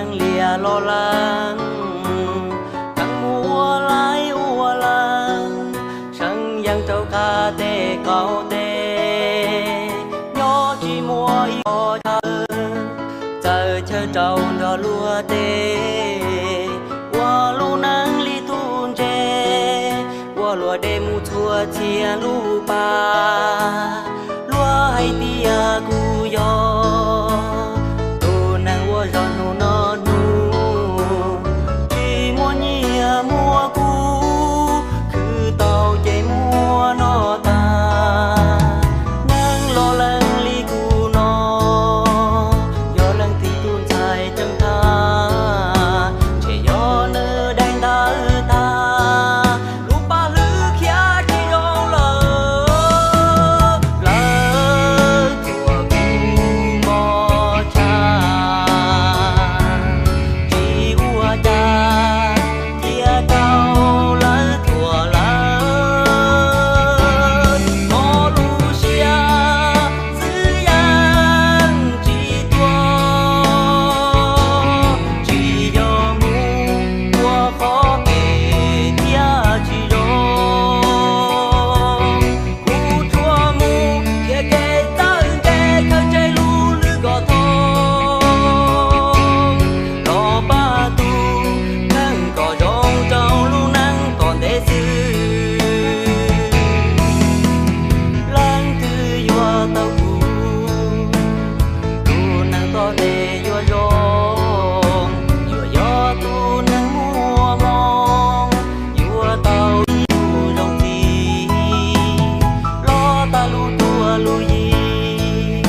Lias los lees, tseem mus ua laib ua lees, seev yees rau qab teb qaum teb, nyob tsis muaj ib qho chaw, txawm chaw rau nrog luag teb, ua lub neej li tub ntse, ua luam dej mus txhua txhia lub pas. Luag hais tias kuv yog tus neeg ua zog hnub no hnub, tsis muaj nyiaj muaj kub, khwv tau ces muab noj tag. Neeg los lees li kuv no, yog leej twg tus ntxhais ceeb tag, ntshe yog nws daim ntawv tag, lub paj hlwb khiav tsis zoo lawm. Lawv thuam kuv mos tshaj, tsis ua cas, cia rau lawv thuam lawv. Mob lub siab xwb yeej tsis tuag, tsis yog mus ua qhov phem thiab tsis zoo. Kuv tsuas mus nrhiav kev txawj ntse, khaws tseg lub lwm kom thoob, los pab tus kheej kom zoo rau lub neej tom ntej xwb. Leej twg yuav tau kuv, tus neeg tom ntej yuav zoo, yuav yog tus neeg muaj hmoo, yuav tau ib tug zoo txiv, los tag lub cuab lub yig,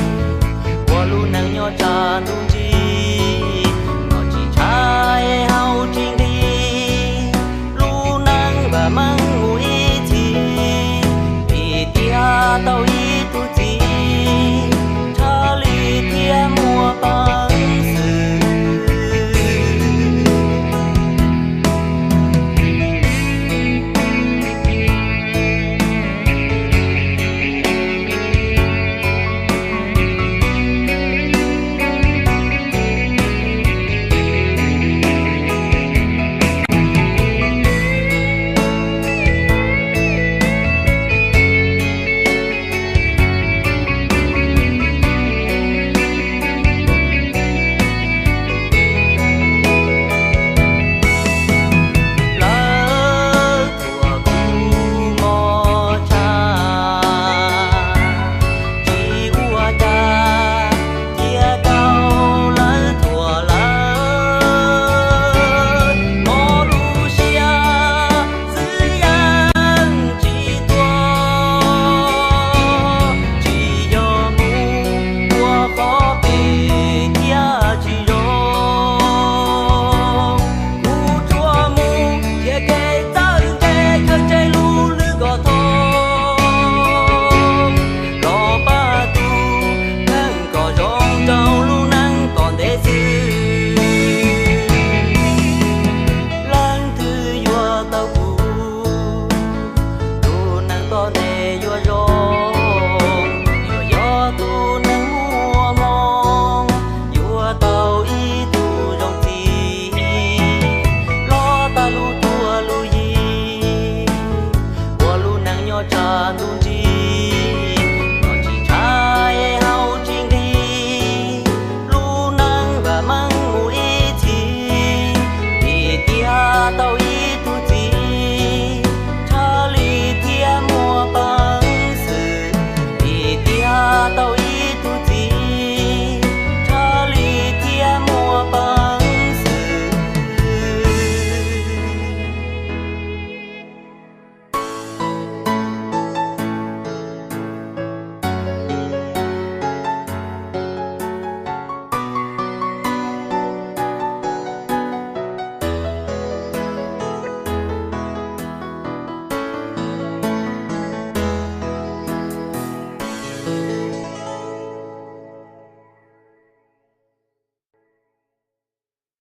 ua lub neej nyob tshav ntuj ntsig, noj tsis ntshai haus tsis nqhis, lub neej vam meej mus ib txhis, vim tias tau ib tug txiv, ntshaw li thiab muaj peev xwm. Lawv thuam kuv mos tshaj, tsis ua cas, cia rau lawv thuam lawv. Mob lub siab xwb yeej tsis tuag, tsis yog mus ua qhov phem thiab tsis zoo. Kuv tsuas mus nrhiav kev txawj ntse, khaws tseg lub lwm kom thoob, los pab tus kheej kom zoo rau lub neej tom ntej xwb. Leej twg yuav tau kuv, tus neeg tom ntej yuav zoo, yuav yog tus neeg muaj hmoo, yuav tau ib tug zoo txiv, los tag lub cuab lub yig, ua lub neej nyob tshav ntuj ntsig.